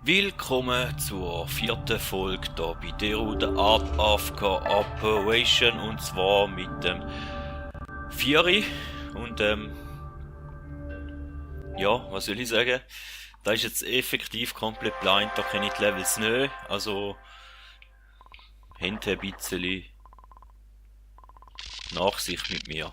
Willkommen zur vierten Folge hier bei Deru, The Art of Cooperation, und zwar mit dem Vieri und ja, was soll ich sagen? Da ist jetzt effektiv komplett blind, da kenne ich die Levels nicht, also habt ein bisschen Nachsicht mit mir.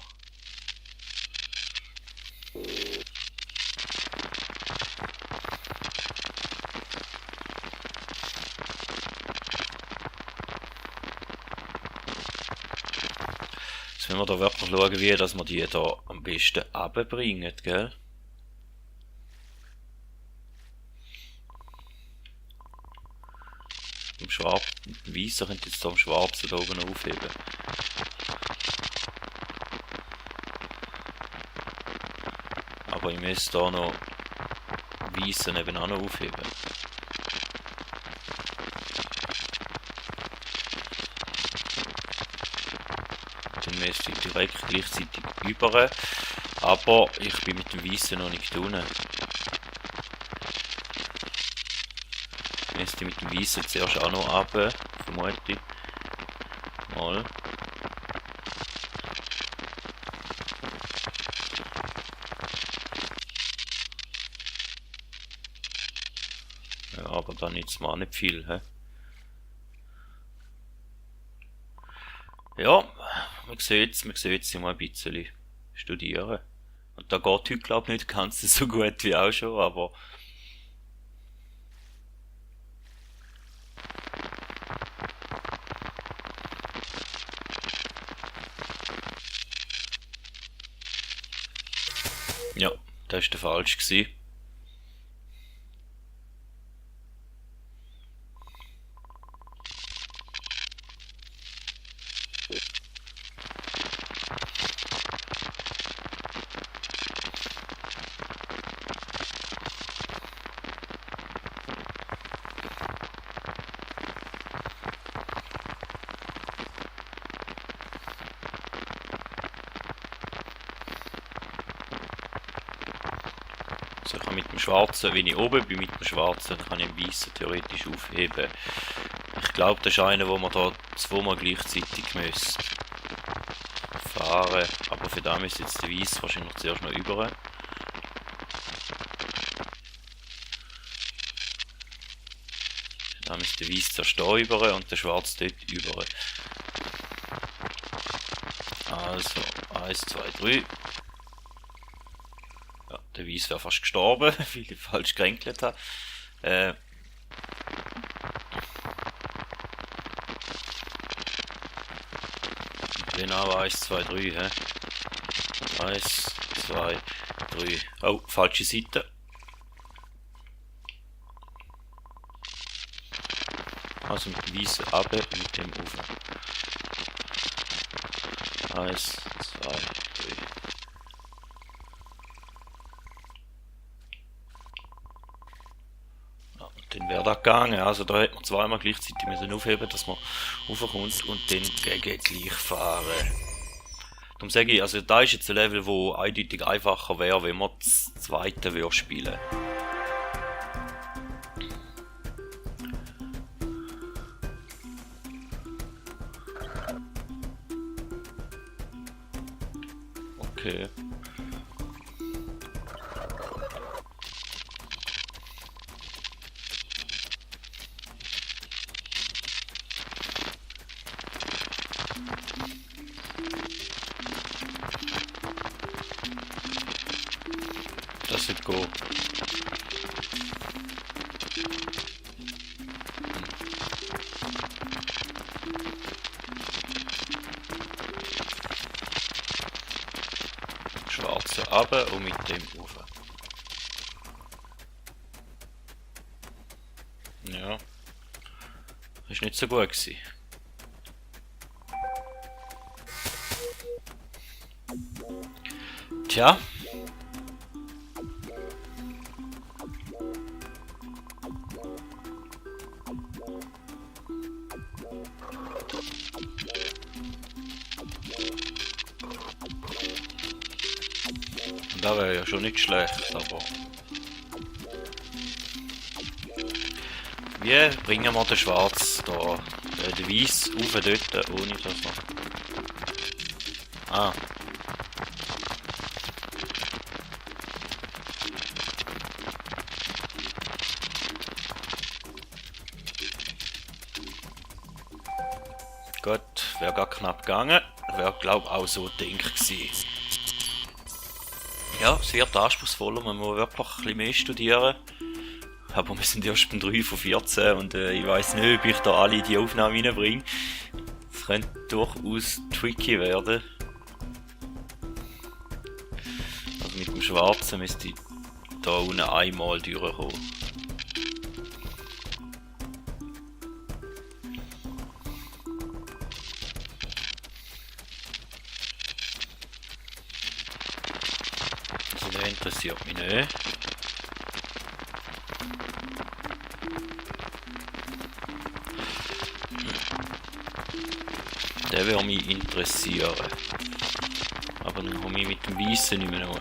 Jetzt müssen wir da wirklich schauen, wie dass wir die da am besten runterbringen, gell? Im Schwarzen, Weißen könnt jetzt da am Schwarzen da oben aufheben. Aber ich müsste da noch Weißen nebenan aufheben. Dann müsste ich direkt gleichzeitig über, aber ich bin mit dem Weißen noch nicht unten. Ich müsste mit dem Weißen zuerst auch noch runter, vermute ich. Mal. Ja, aber dann nützt mir auch nicht viel, hä? Ja, man sieht es mal ein bisschen studieren. Und da geht heute, glaube ich, nicht ganz so gut wie auch schon, aber ja, das war der falsch gewesen. Also ich kann mit dem Schwarzen, wenn ich oben bin mit dem Schwarzen, dann kann ich den Weißen theoretisch aufheben. Ich glaube, das ist einer, wo man da zweimal gleichzeitig müsste fahren. Aber für das müsste jetzt der Weiss wahrscheinlich zuerst noch über. Da müsste der Weiss zuerst da über und der Schwarz dort über. Also, 1, 2, 3. Ja, der Weiss wäre fast gestorben, weil ich falsch gerenkelt habe. Genau, 1, 2, 3, hä? 1, 2, 3. Oh, falsche Seite. Also mit dem Weißen runter, mit dem rauf. 1, 2, 3. Ja, und dann wäre das gegangen. Also da hätte man zweimal gleichzeitig müssen aufheben, dass man raufkommt und dann gegen gleich fahren. Darum sage ich, also da ist jetzt ein Level, wo eindeutig einfacher wäre, wenn man das zweite würde spielen. Okay. Das wird go. Schwarze runter und mit dem rauf. Ja. Ist nicht so gut gewesen. Tja. Das wäre ja schon nicht schlecht, aber Wie bringen wir den Schwarz da, den Weiss rauf dort, ohne dass wir... Ah. Gut, wäre gar knapp gegangen. Wäre, glaube ich, auch so gedacht gewesen. Ja, es wird anspruchsvoller, man muss wirklich ein bisschen mehr studieren. Aber wir sind erst beim 3 von 14 und ich weiss nicht, ob ich da alle in die Aufnahme reinbringe. Es könnte durchaus tricky werden. Also mit dem Schwarzen müsste ich da unten einmal durchkommen. Also der interessiert mich nicht. Der würde mich interessieren. Aber dann komme ich mit dem Weissen nicht mehr noch.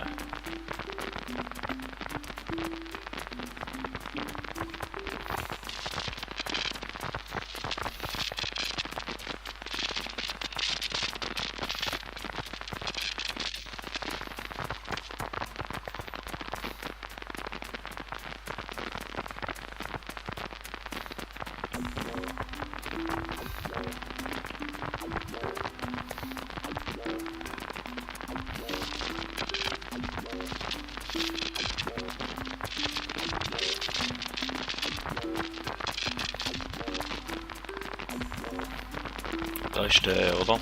Da ist der, oder?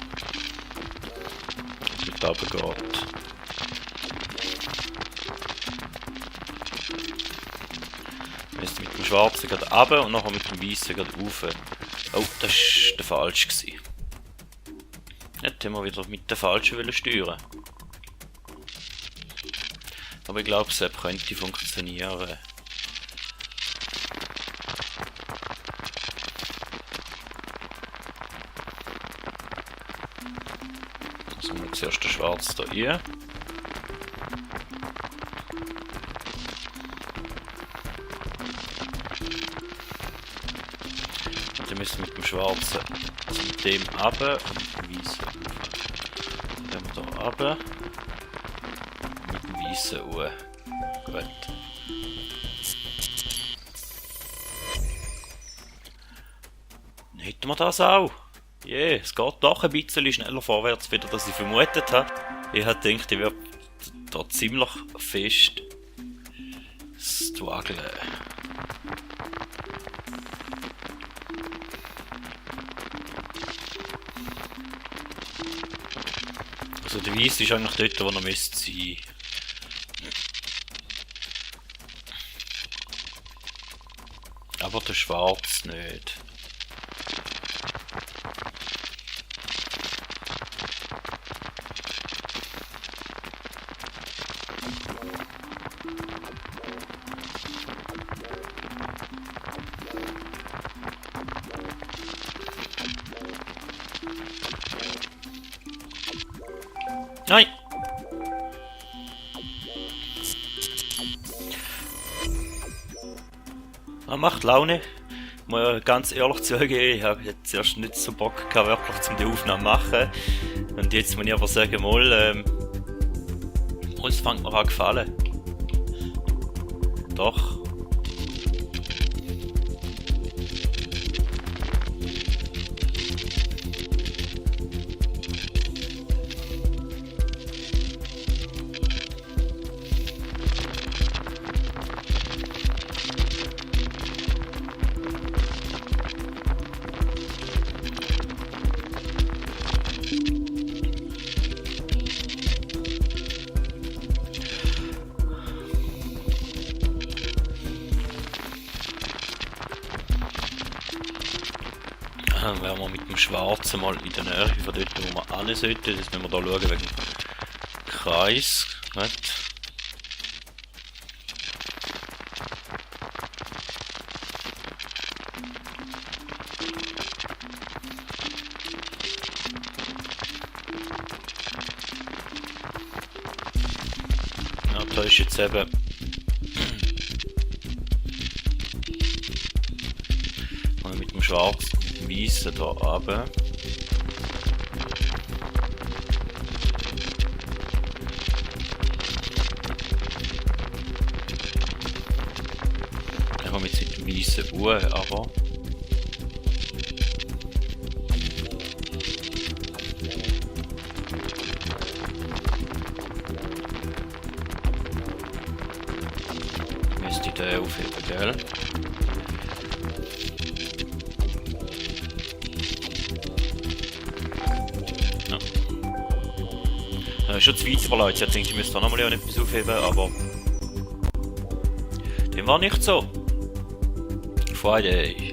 Was mit da geht. Müsste mit dem Schwarzen gerade runter und nachher mit dem Weißen gerade rauf. Oh, das war der falsche gewesen. Jetzt haben wir wieder mit der falschen steuern. Aber ich glaube, es könnte funktionieren. Also wir zuerst den Schwarz da rein. Und dann müssen wir mit dem Schwarzen, also mit dem runter und mit dem Weißen rauf. Dann gehen wir hier runter. Mit dem Weißen hoch. Gut. Dann hätten wir das auch. Yeah, es geht doch ein bisschen schneller vorwärts, wieder als ich vermutet habe. Ich hätte gedacht, ich werde da ziemlich fest strugglen. Also der Weiss ist eigentlich dort, wo er müsste sein. Aber der Schwarz nicht. Nein! Das macht Laune. Muss ganz ehrlich zugeben, ich habe jetzt erst nicht so Bock gehabt, wirklich zum die Aufnahme machen. Und jetzt muss ich aber sagen, mal, uns fängt mir an gefallen. Doch. Dann werden wir mit dem Schwarzen mal in der Nähe von dort, wo wir hin sollten. Das müssen wir da schauen wegen dem Kreis. Nicht? Ja, da ist jetzt eben Und mit dem schwarz-weißen da runter. Dann kommen wir jetzt mit dem weißen Uhr, aber. Müsste ich den aufheben, gell? Schon zu weit überlegt. Ich denke, ich müsste da nochmal etwas aufheben, aber dem war nicht so. Friday.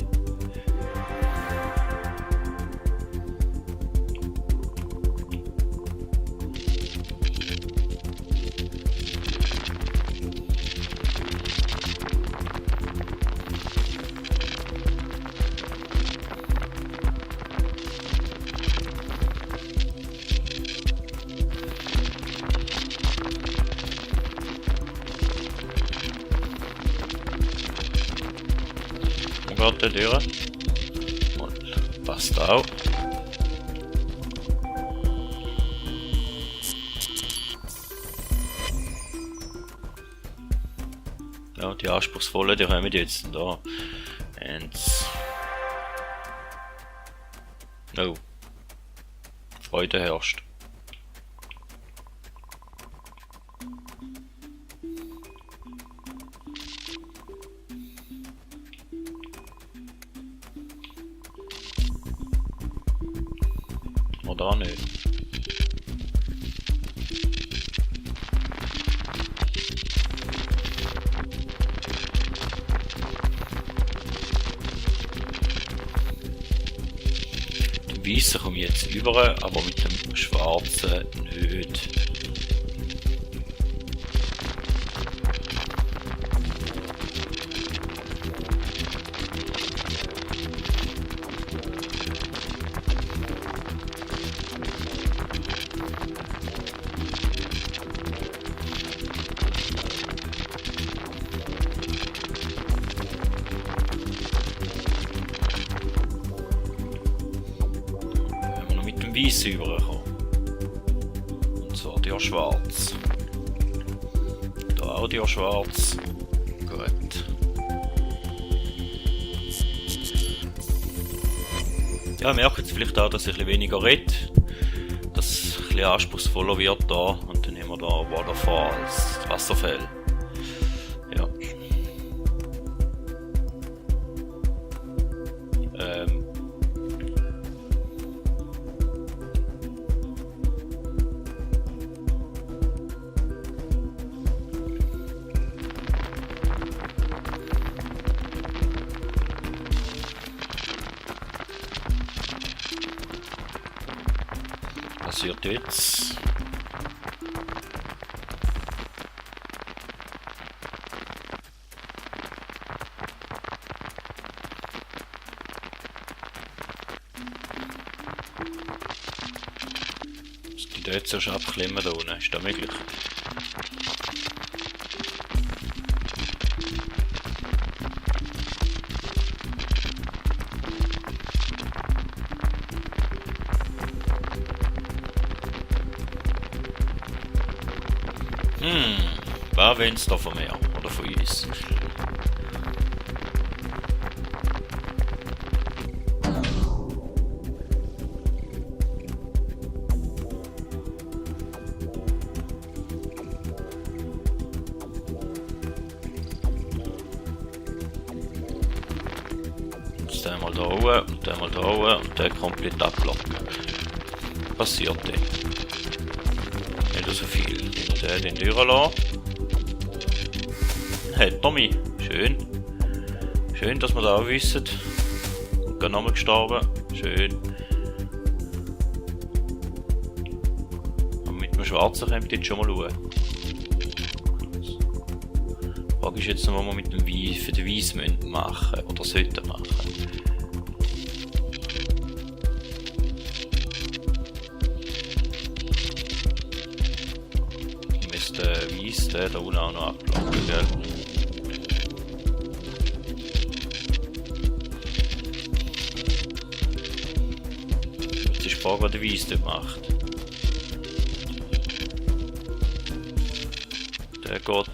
Die Türe. Und passt auch. Ja, die anspruchsvollen, die kommen jetzt da. Und no. Freude herrscht. Oder nicht. Den weißen komme ich jetzt über, aber mit dem schwarzen nicht. Weiss überkommen. Und zwar der schwarz. Da auch der schwarz. Gut. Ja, merkt jetzt vielleicht auch, dass ich ein bisschen weniger rede. Dass es ein bisschen anspruchsvoller wird da. Und dann haben wir da Waterfalls, Wasserfälle. Ja. Passiert jetzt. Es gibt jetzt erst abklemmen da unten, ist das möglich? Was wollen sie da von mir? Oder von uns? Jetzt einmal da oben und einmal da oben und den komplett abblocken. Passiert dann. Nicht so viel. Den durchlassen. Hat er mich. Schön. Schön, dass wir da auch wissen. Und gerade nochmal gestorben. Schön. Aber mit dem Schwarzen können wir jetzt schon mal schauen. Die Frage ist jetzt noch, was wir mit dem Weiss für den Weiss machen oder sollten machen. Weiss, der da unten auch noch abblocken, gell? Frage, was der Weiss dort macht. Der geht gut.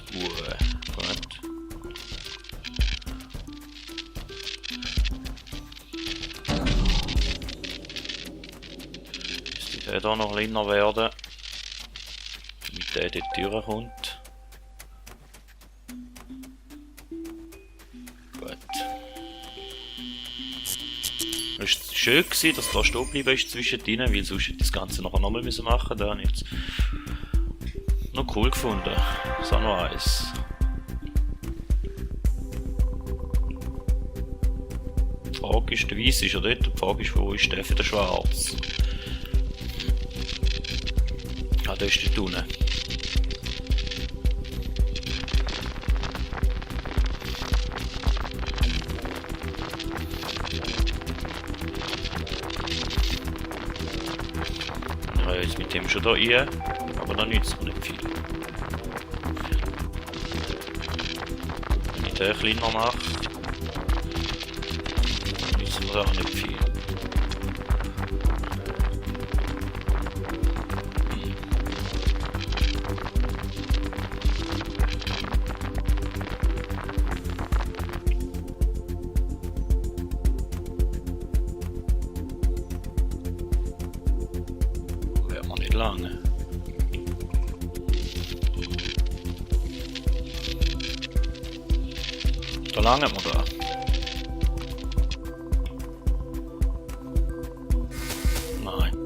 Müsste der da noch kleiner werden, damit der dort durchkommt. Gut. Es war schön, dass da stehen geblieben ist zwischendrin, weil sonst hätte ich das Ganze nachher nochmal machen müssen. Da habe ich jetzt noch cool gefunden. Das ist auch noch eins. Die Frage ist, der Weiss ist ja dort, die Frage ist, wo ist der für den Schwarz? Ah, der ist dort unten. Ja, jetzt mit dem schon da rein, aber da nützt es nicht viel. Wenn ich den kleiner mache, nützt es auch nicht viel. Wäre man nicht lange. Da lange wir da. Nein.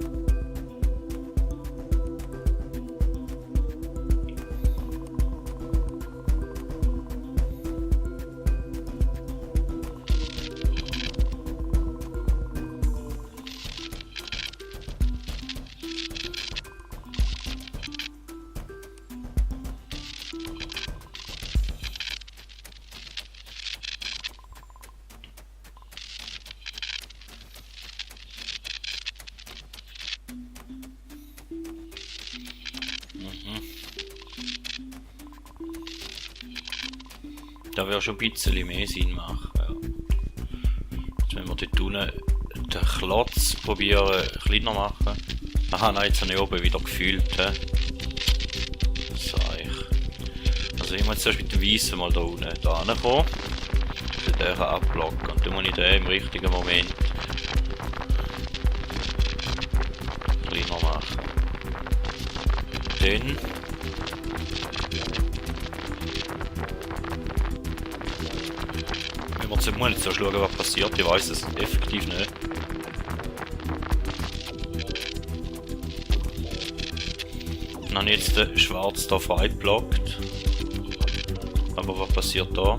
Da wäre schon ein bisschen mehr Sinn machen. Ja. Jetzt wenn wir dort unten den Klotz probieren kleiner machen. Aha, nein, jetzt habe ich oben wieder gefühlt. He. Sag ich. Also ich muss zuerst mit dem Weissen mal da unten da hinkommen. Den kann abblocken. Und dann muss ich den im richtigen Moment kleiner machen. Dann ich muss jetzt zuerst schauen, was passiert. Ich weiß es effektiv nicht. Dann habe ich jetzt den Schwarz da frei geblockt. Aber was passiert da?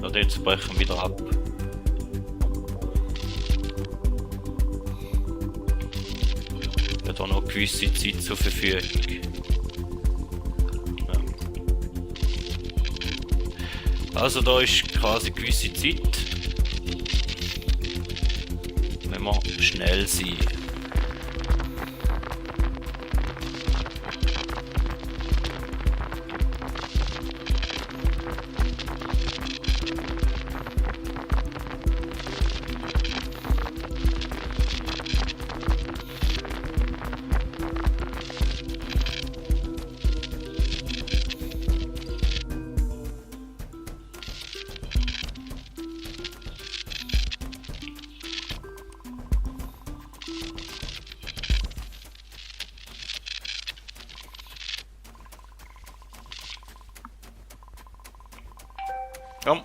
Ja, jetzt brechen wir wieder ab. Ich habe da noch eine gewisse Zeit zur Verfügung. Also da ist quasi eine gewisse Zeit, wenn wir schnell sind.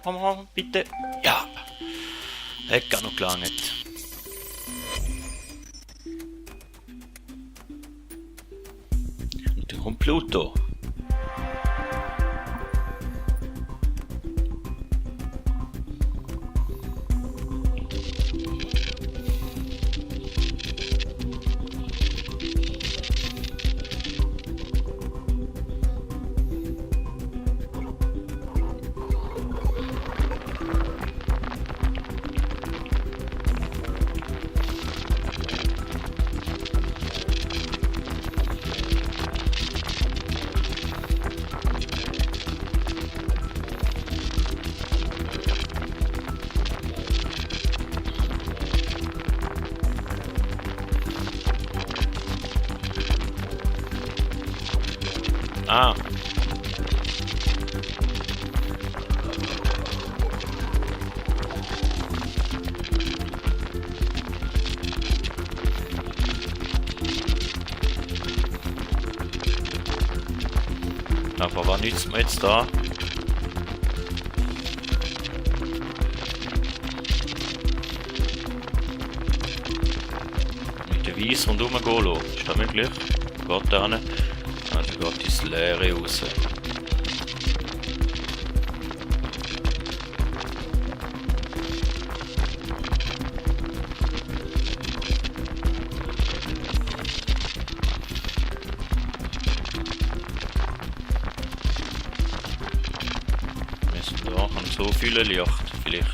Komm, bitte. Ja. Hätte gar noch gelangt. Und dann kommt Pluto. Aber was nützt mir jetzt da? Mit dem Weiss rundherum gehen lassen. Ist das möglich? Geht da hin? Also geht ins Leere raus. Da kann so viel Licht vielleicht.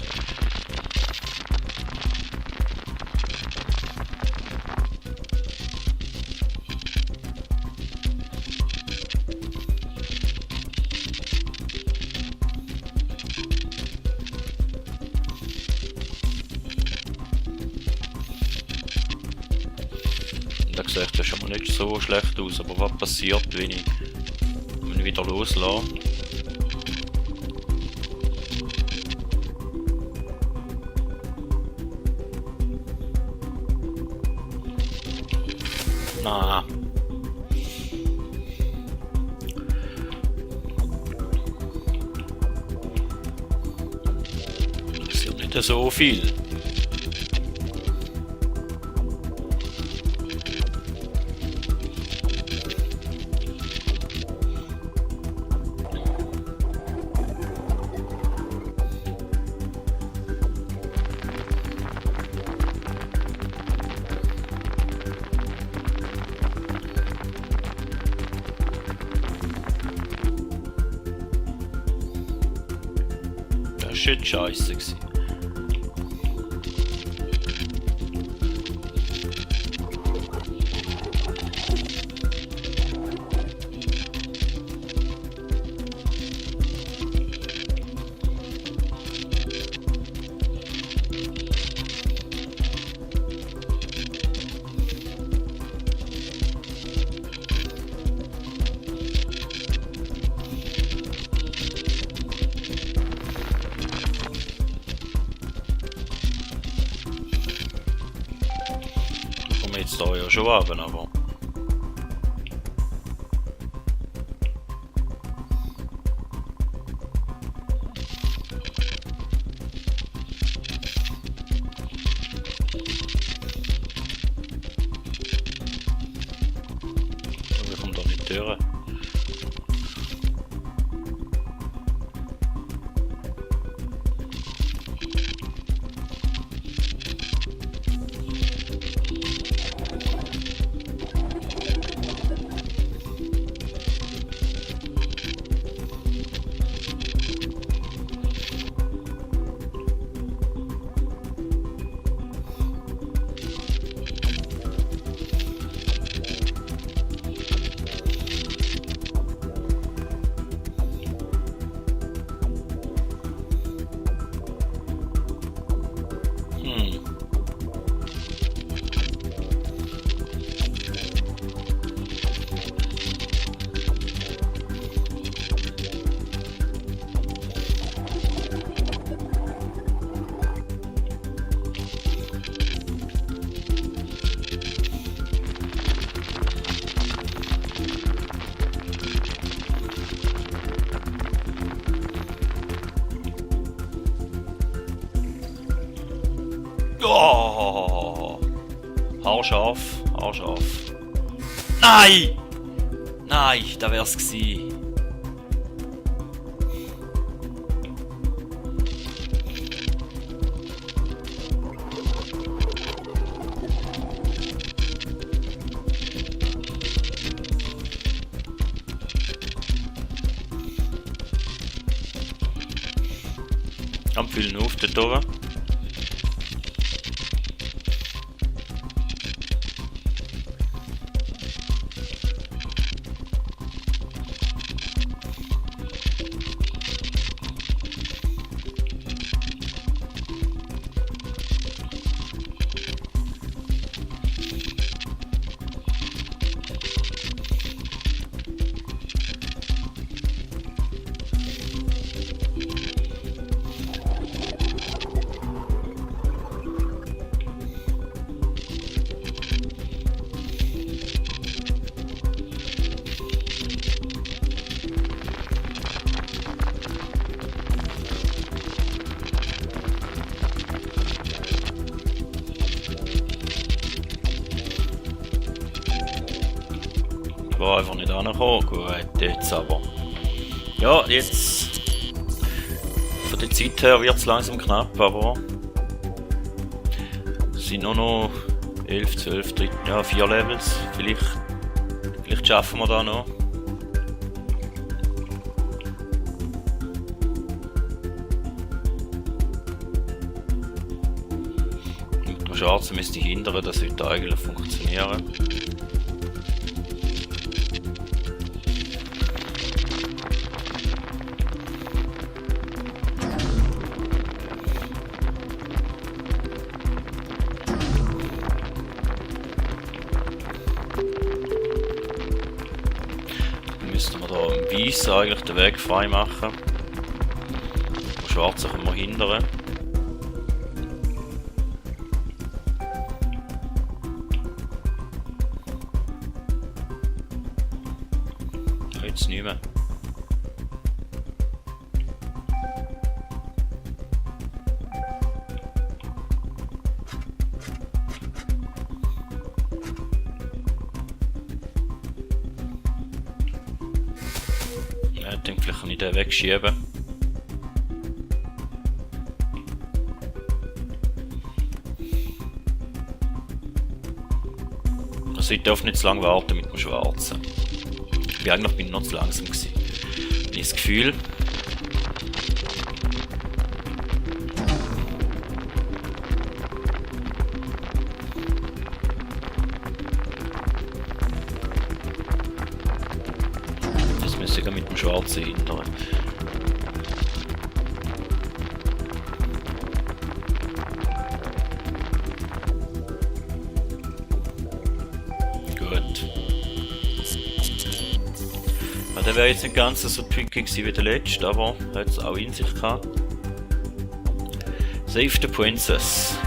Da sieht das schon mal nicht so schlecht aus, aber was passiert, wenn ich wieder loslasse? Na. Das ist ja nicht so viel. Das war jetzt scheisse gewesen. Jetzt da ja schon haben, aber wir kommen da nicht durch. Oh, haarscharf, haarscharf. Nein! Nein, da wär's gsi. Am füllen auf dort oben. da einfach nicht angekommen. Gut, jetzt aber. Ja, jetzt. Von der Zeit her wird es langsam knapp, aber. Es sind nur noch 11, 12, 13, ja, 4 Levels. Vielleicht schaffen wir da noch. Mit dem Schwarzen müsste ich hindern, das sollte eigentlich funktionieren. Müssten wir da im Weiss eigentlich den Weg frei machen. Den Schwarzen können wir hindern. Jetzt nicht mehr. Ich denke, vielleicht kann ich den wegschieben. Also ich darf nicht zu lange warten mit dem Schwarzen. Eigentlich bin ich noch zu langsam gewesen. Ich habe das Gefühl. Das müsste ich mit dem Schwarzen hindern. Gut. Ja, der wäre jetzt nicht ganz so tricky gewesen wie der letzte, aber hat es auch in sich gehabt. Save the Princess.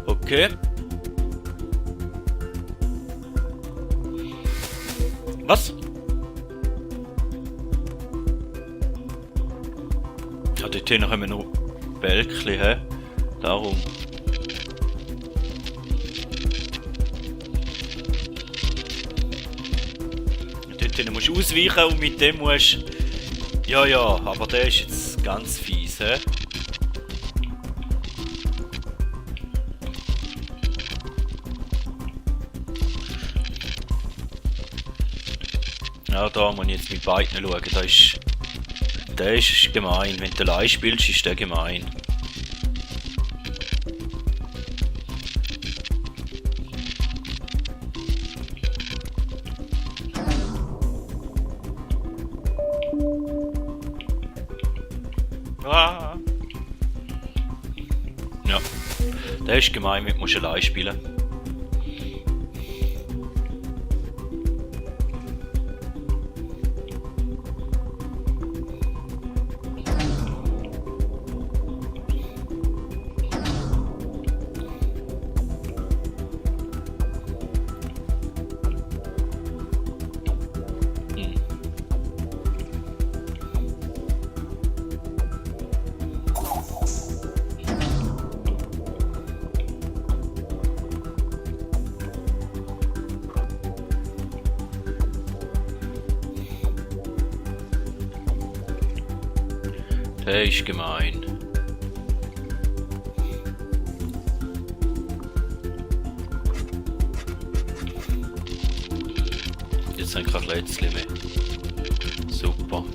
Okay. Was? Ja, dort hinten haben wir noch Bälkchen, hä? Darum. Dort hinten musst du ausweichen und mit dem musst du... Ja, aber der ist jetzt ganz fies, hä? Ja, da muss ich jetzt mit beiden schauen. Der ist gemein. Wenn du allein spielst, ist der gemein. Ah. Ja, der ist gemein, mit musst du allein spielen. Der ist gemein. Jetzt haben wir kein Plätzchen mehr. Super.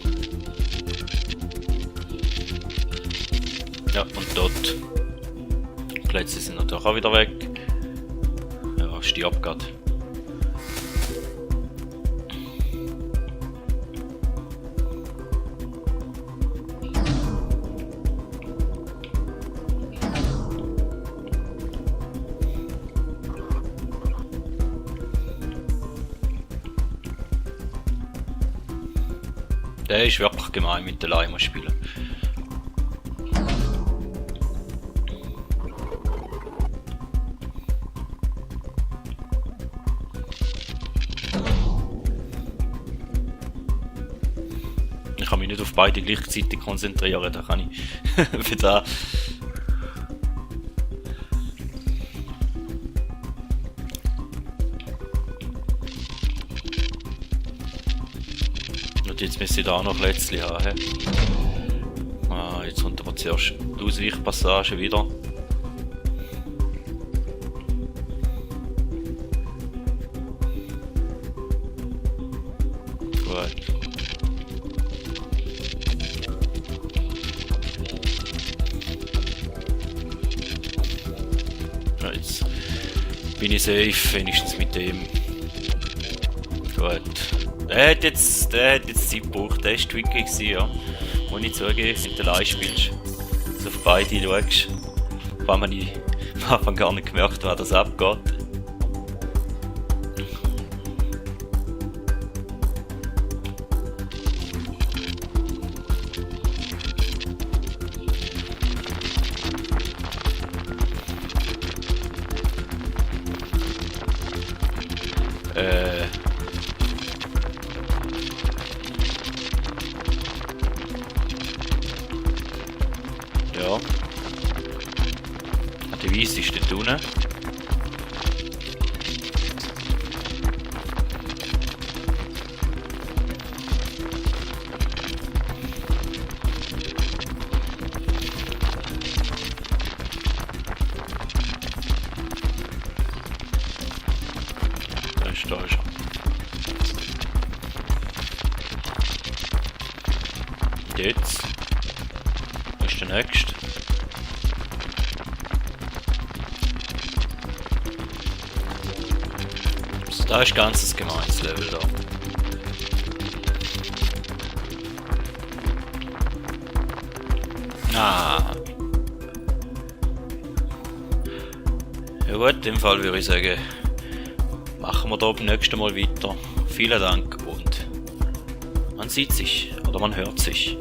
Ja, und dort. Die Plätze sind natürlich auch wieder weg. Ja, stirbt grad. Der ist wirklich gemein mit der Leima spielen. auf beide gleichzeitig konzentrieren, da kann ich für da. Und jetzt müssen wir da auch noch Plätzchen haben. He? Ah, jetzt kommt aber zuerst die Ausweichpassage wieder. Gut. Ja, jetzt bin ich safe, wenigstens mit dem. Gut. Der hat jetzt Zeit gebraucht, der war tricky gewesen, ja. Muss ich zugeben, wenn du allein spielst, so auf beide schaust, weil man am Anfang gar nicht gemerkt, was das abgeht. Ja. Die Weiss ist dort unten. Da ist er. Jetzt. Wo ist der nächste? Da ist ganz ein gemeines Level da. Ah. Ja gut, in dem Fall würde ich sagen, machen wir da beim nächsten Mal weiter. Vielen Dank und man sieht sich oder man hört sich.